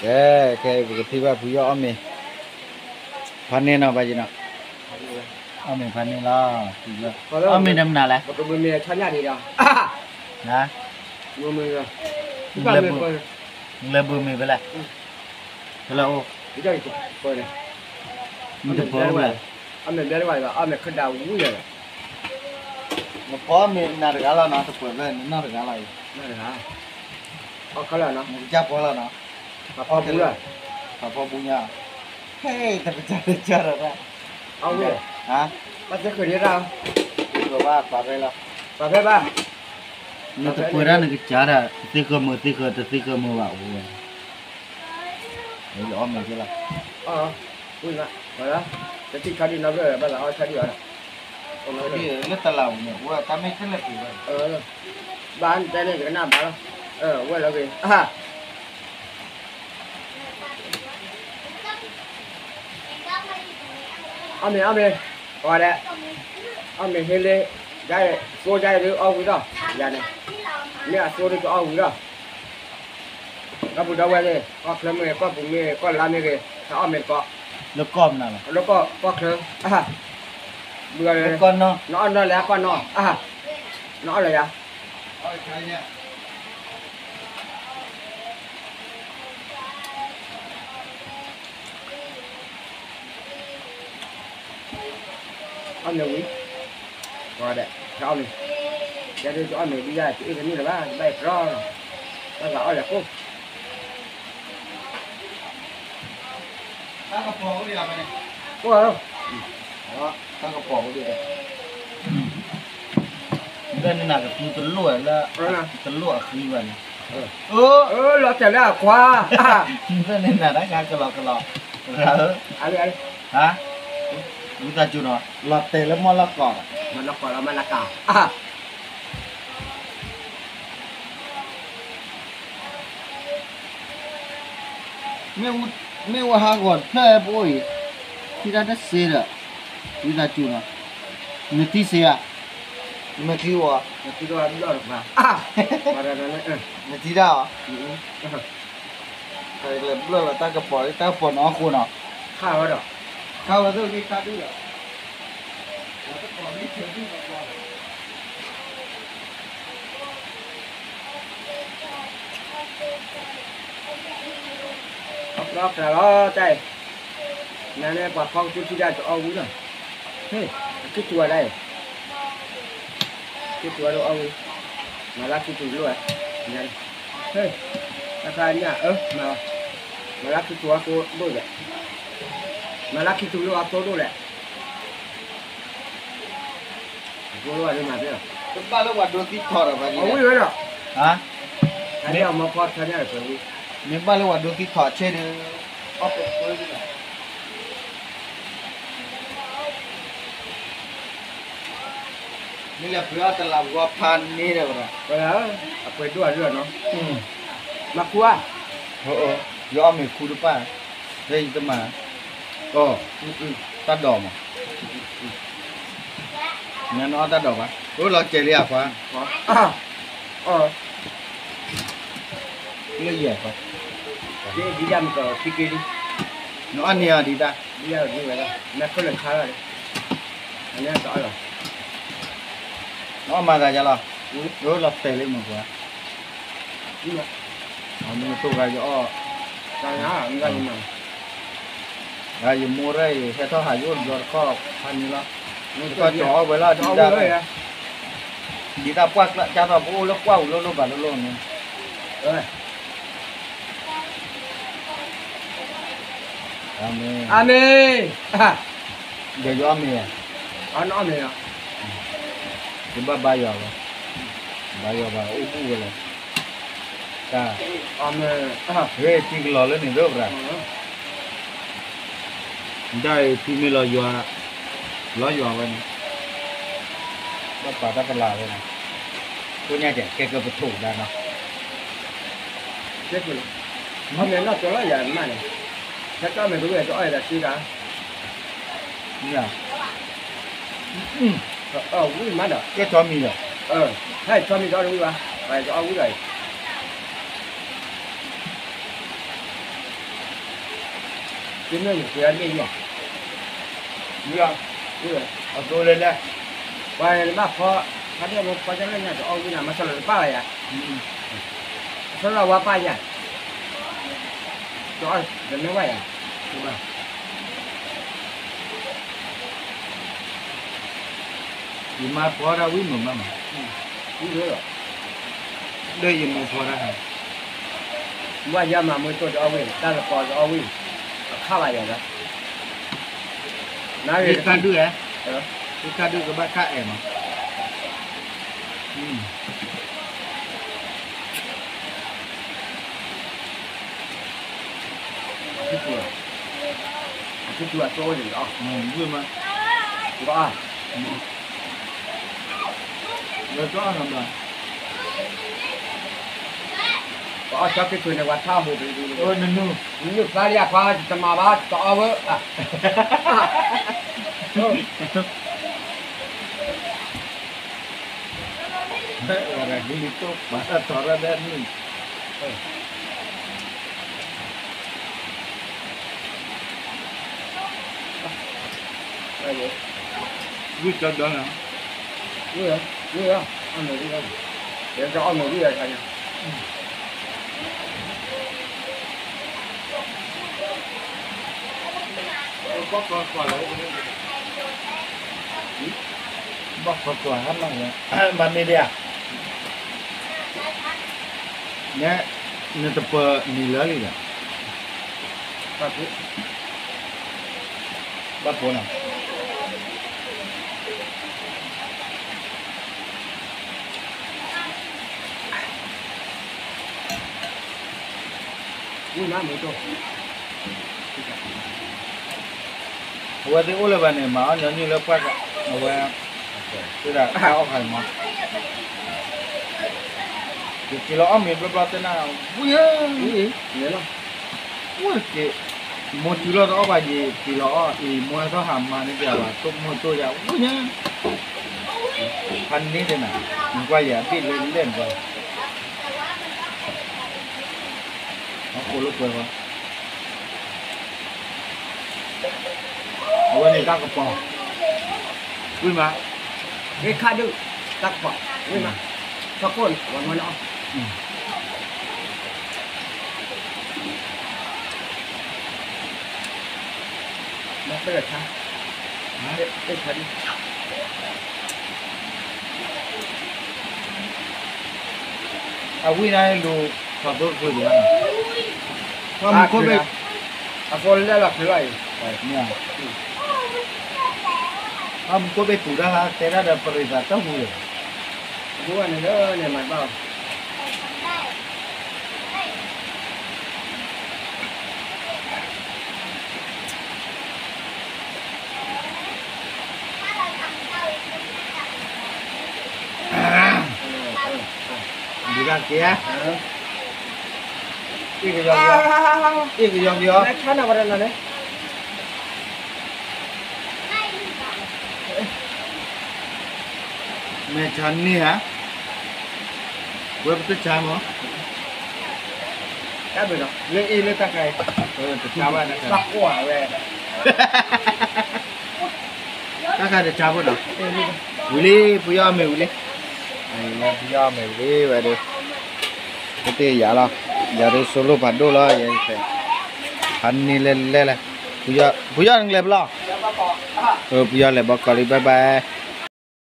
ကဲ, ခဲအံၤပကထံၣ်ဘၣ်ဖုယီၢ်အီၣ်မ့ၤ ဖးန့ၢ်နီၤ ဘၣ်ယံၤနီၤ, အီၣ်မ့ၤဖးန့ၢ်လီၤ, အီၣ်မ့ၤဒီးမနုၤလဲၣ်, နလဲၤဘုးမ့ၤဖဲလဲၣ်, ဖဲလဲၣ်အိၣ်, မ့ၢ်တပၢၢ်ဘၣ်လဲၣ်, နဖီမ့ၤနၤတဂၤလီၤနီၤ, တပၢၢ်ဖဲနနီၢ်တဂၤလီၤအံၤ, နကစၢ်ပၢၢ်လီၤနီၤ, ဖးဖီဘူလီၤ, ဖးဖီဘူညါ, ဟဲ တပစၢ်တစၢ်ဒီး, အဝဲ, ဟါ, ဘၣ်သ့ၣ်ဃုာ်န့ၣ်တၢ်, ဘၣ်ပာ်ဖဲလီၤ, ပာ်ဖဲဘၣ်, နတပၢၢ်ဒၣ်နကစၢ်ဒၣ် သ့ၣ်ဃၢမုာ်သ့ၣ်ဃၢ တသ့ၣ်ဃၢမုာ်ဘၣ်အိၣ်ဝဲ, ယအီၣ်မ့ၤသ့လီၤ, ဝံၤလီၤ, တထံၣ်ခါဒံးနီတဘျီ ဘၣ်သးအီၣ်ခါဒံးဘၣ်, လၢတလးပူၤန့ၣ် ဝဲတၢ်မ့ၢ်တလဲၤပူၤဘၣ်, ဘၣ်တဲန့ၣ် ယကနၣ်ဘၣ်လီၤ, ဝဲလီၤဂ့ၤ, အီၣ်မ့ၤ အီၣ်မ့ၤ, ပှၤဒဲး, အီၣ်မ့ၤဟ့လ့, ဒ်သိးဒ်အံၤဒုးအီၣ်ဝံၤလီၤ, ယၤန့ၣ်, မ့ၢ်အသိးဒုးကအီၣ်ဝံၤလီၤ, ဒီပုၢ်ဒီဝဲၢ်သ့ၣ်, ကီၢ်ချၢမ့ၢ်ဂ့ၤ, ကီၢ်ပူၤမ့ၢ်ဂ့ၤ, ကီၢ်လါမ့ၢ်ဂ့ၤ, တၢ်အီၣ်မ့ၤတကိး, လၢကီၢ်မနုၤလဲၣ်, လၢကီၢ်ချၢ, ဘုလၢကီၢ်နီၢ်, နအီၣ်နီၢ်လဲၣ်ကီၢ်နီၢ်, နအီၣ်လၢယၤ အီၣ်မ့ၤဝံၤ, ပှၤဒဲး, တအီၣ်မ့ၤ, ယဲဒုးတအီၣ်မ့ၤဒ်ယၤ တအ့ၣ်တန့ၢ်လၢၤဘၣ်, တဘၣ်အံၤတြီလီၤ, ဘၣ်သးအီၣ်လၢၤကိၣ်, တၢ်ကပီၤအိၣ်ဒံးဧါ, တၢ်ကပီၤအိၣ်ဒံး, လၢနနၤကသူတလိၣ်လၢ, တလိၣ်အဃံဘၣ်န့ၣ်, လီၤတဲာ်လၢအခွါ, လၢနနၤတၢ်ကလီၤကလီၤ, ဧၢ, ဝံသးစူၤနီၤ, လီၤတဲာ်လၢမီၢ်လီၢ်ကီး, မီၢ်လီၢ်ကီးလီၤမၤလၤကၤ မ့ၢ်ဝဲဟးဂီၤတဖျၢၣ်ပအိၣ်အံၤ, ထံၣ်တၢ်တစ့ဒီး, ဝံသးစူၤနီၤ, နထံၣ်စ့ဧါ, နမ့ၢ်ထံၣ်ဝဲ, နထံၣ်တၢ်အီၤ, လဲၤဘျၢလီၤတၢ်ကပီၤ, တၢ်ကပီၤနီၤအဃိနီၤ, ခါဝဲဒီး, ခါဝဲသ့ၣ်ဂ့ၢ်ခါဒုဒီး အီၣ်ကျါလီၤတၢ်အံၤ, နန့ၣ်ပှၤဖီကတၢၢ်ထံၣ်ဒၣ်တအီၣ်ဝံၤလီၤ, ဟ့ၣ်, အခံတူၤဝဲဒၣ်အံၤ, ခံတူၤဝဲဒၣ်အီၣ်ဝံၤ, မၤလၢခံတူၤလိၣ်ဝဲ, ဟ့ၣ်, တၢ်ခါညၣ်အၢ, မၤလၢခံတူၤအသိဒိၣ်လဲၣ်, မၤလၢခံတူၤလိၣ်အသိဒိၣ်လဲၣ် တဘၣ်လၢပှၤဒိသံထီၣ်ဒီးဘၣ်, မ့ၢ်ဘၣ်လၢပှၤဒိသံထီၣ်ဆဲးဒီး, မ့ၢ်လဲၤပှ့ၤအီၣ်တလးပူၤဖးန့ၣ်ဒီး, အပှ့ၤဒိၣ်အဒိၣ်နီၤ, မၤခူဧါ, ယအီၣ်မ့ၤခူတပၢ်, လၢယတမၤ, တၢ်ဒိးမး နအီၣ်တၢ်ဒိးဘၣ်, အိၣ်လီၤကဲၤလံအခွါ, လၢယဲၢ်ခွါ, ဒ်ဒၣ်မ့ၢ်ကီးခံက့ၤလံ, နအီၣ်န့ၢ်အီၤဒ်တၢ်, နအီၣ်မၤသးယါလီၤ, အိၣ်လီၤတဲာ်လံမ့ၢ်ပှၤ အမ့ၢ်တိၢ်ဂၤယအီၣ်, ယမိၢ်ရဲၣ်အံၤ ဟဲထီၣ်ဟးယအိၣ်တဘျီတခီၣ်ဖးန့ၣ်လီၤ, တခီၣ်ကၠီအီၣ်ဝဲလီၤ ဒ်တၢ်, ဒ်တၢ်ပှၢ်ကျၢၣ်ကၢ်ထီၣ်ပအိၣ်လၢပှၢ်ပူၤလိၣ်လိၣ်ဘၣ်လိၣ်လိၣ်န့ၣ်, အၤမ့ၣ်, ဒီးယအီၣ်မ့ၤ, ယဘၣ်ဘါယွၤဝဲ, ဘါယွၤဘၣ်အိၣ်ဘူၣ်ဝဲလီၤ, တၢ်, ဂ့ၤထံကလီၤလၢန့ၣ်ဒီးပှၤ, ဒ်အံၤထံမ့ၢ်လီၤယွၤ, လီၤယွၤဝဲန့ၣ်, ဘၣ်ပာ်တၢ်ပလၢ်ဝဲန့ၣ်, ကိးညါကဲကဲကပထိၣ်ကဒါနီၤ မ့ၢ်နီၢ်ကၠီလီၤယၤမးန့ၣ်, ဟဲကၠီမ့ၢ်ကဝဲၢ်ကအီၣ်ယၤတၢ်စုတၢ်, မ့ၢ်, အဝံၣ်မးဒီး ကဲကၠီမံၤဒီး, ဟဲကၠီမံၤဒီးတဝံၣ်ဘၣ်, ပှၤကအီၣ်ဝံၣ်ဒီးအံၤ, ယမ့ၢ်ယကဲအီၤလံယၤ, အသိလၢလဲၣ်, ပှၤဘၣ်ဖီ, ဖီဒဲးမ့ၢ်ဖီဒဲးလၢညါတအီၣ်ဝံၣ်နၤ မၤစၢၤလီၤတပၣ်ဘၣ်ယၤ, အဆၢလီၤဝါပၢ်ယၤ, တအီၣ်တမ့ၢ်ဘၣ်ယၤ, ယမၤဖီဒၣ်ဝံၣ်မုာ်မးမး, လၢယမိၢ်ဖီတၢ်ခါ, ဘၣ်ယၤမၤမ့ၢ်တိၢ်တအီၣ်ဝံၣ် တၢ်လပီတအီၣ်ဝံၣ်, အခါဘၣ်ယၤလီၤ, နကဒု, ကဒုကဘၣ်ခါအဲၣ်မး, အထူအသိန့ၣ်လီၤ, ဝံၣ်မး, ပအီၣ်ဆီက့ၤထုးန့ၣ် ပှၤထါဟူးပဒံး, နနုာ်ဖျါလံအခွါ တမၤဘၣ် တအီၣ်ဝဲ, ဝံၣ်ကၠီဒီး, ဝံၣ်, ဝံၣ်, အီၣ်မ့ၤဝံၣ်, ယကအီၣ်မ့ၤဝံၣ်အခါညါ, ဘၣ်ဖီကွၢ်ဟါမၢ်, ဘၣ်မ့ၢ်ဒ်ဧါ, နဲ, နတပၢၤနံၤလၢာ်လံဒီး, ဘၣ်ဖိနီၤ, ဝံၣ်မးမ့ၢ်တိၢ်, အဝဲသ့ၣ်အိၣ်လၢၤဘၣ်န့ၣ် မၤအီၣ်ညီနုၢ်လၢပှၢ်, အဝဲ, သ့ဒၣ်အီၣ်ခါန့ၣ်မး, ယက့ၤလီၤအီၣ်မ့ၤဘျီဘျီတဲနၤ, ဝံၣ်ဧၢ, ဝံၣ်က့ၤ, မိၢ်စုလီၤတအီၣ်ဘၣ်ယံၤ က့ၤလီၤအီၣ်အံၤ မိၢ်ဟဲထီၣ်ဟးမၤန့ၢ်ပှၤဘၣ် တိၢ်မိၢ်တိၢ်ယၤ ဝံၣ်ညါ, ဖးန့ၢ်တဲနၤ, နကွၢ်ယၤအဘ့ၣ်လဲၣ်လဲၣ်နကွၢ်, အဃိလၢပှဲၤဃီ အဝဲန့ၣ်တၢ်ကပီၤ, ဝံၣ်မး, ဝံၣ်ခါဒု, တၢ်ကပီၤ, ဝံၣ်မး, ဆီခိၣ်န့ၣ် ဝဲမၤနီၤ, မၤပၢၢ်ဆါ, မၤပၢၢ်ဆါဒု, အဝံၣ်န့ၣ်လူၤ, ထီၣ်သိတချုးဒံးဘၣ်, ပှၤမူခိၣ်ဘ့ၣ်, အဃိလဲၣ်လီၤချုးလီၤအံၤ, ပှၤမူခိၣ်ဘ့ၣ်တူၢ်တၢ်ဟါ တဲတၢ်ဒီးပရံသးတၢ်ဟူလၢၤ, အဃိန့ၣ်လၢန့ၣ်မၤတဘၣ်လီၤ ဒုးတၢ်က့ၤဧါ, အ့ၣ်ကယီကယီ, အ့ၣ်ကယီကယီ, မဲာ်ဆါန့ၢ်ဧါ, ဝဲပတဆါမး, တၢ်ဘျုးဒီး လၢအ့ၣ်လၢတၢ်ခါအံၤ, တဆါဘၣ်တၢ်ခါ, ဘၣ်ကွၢ်ဝဲ တၢ်ခါတဆါဖိဒီး, ဝံၤလံ ဖုယီၢ်အီၣ်မ့ၤဝံၤလံ, ဖုယီၢ်အီၣ်မ့ၤဝံၤလံဝဲဒီး, ကသ့ၣ်ယၤလီၤ, ယၤဒုးဆိလိၣ်ဖးဒိၣ်လီၤ, ယဲယဖဲ, ဖးန့ၢ်လဲၣ်လဲၣ်လဲၣ်, ဖုယီၢ်နကလဲၤဖဲလဲၣ်, ဖုယီၢ်လဲၤဘီကီးလံ bye bye.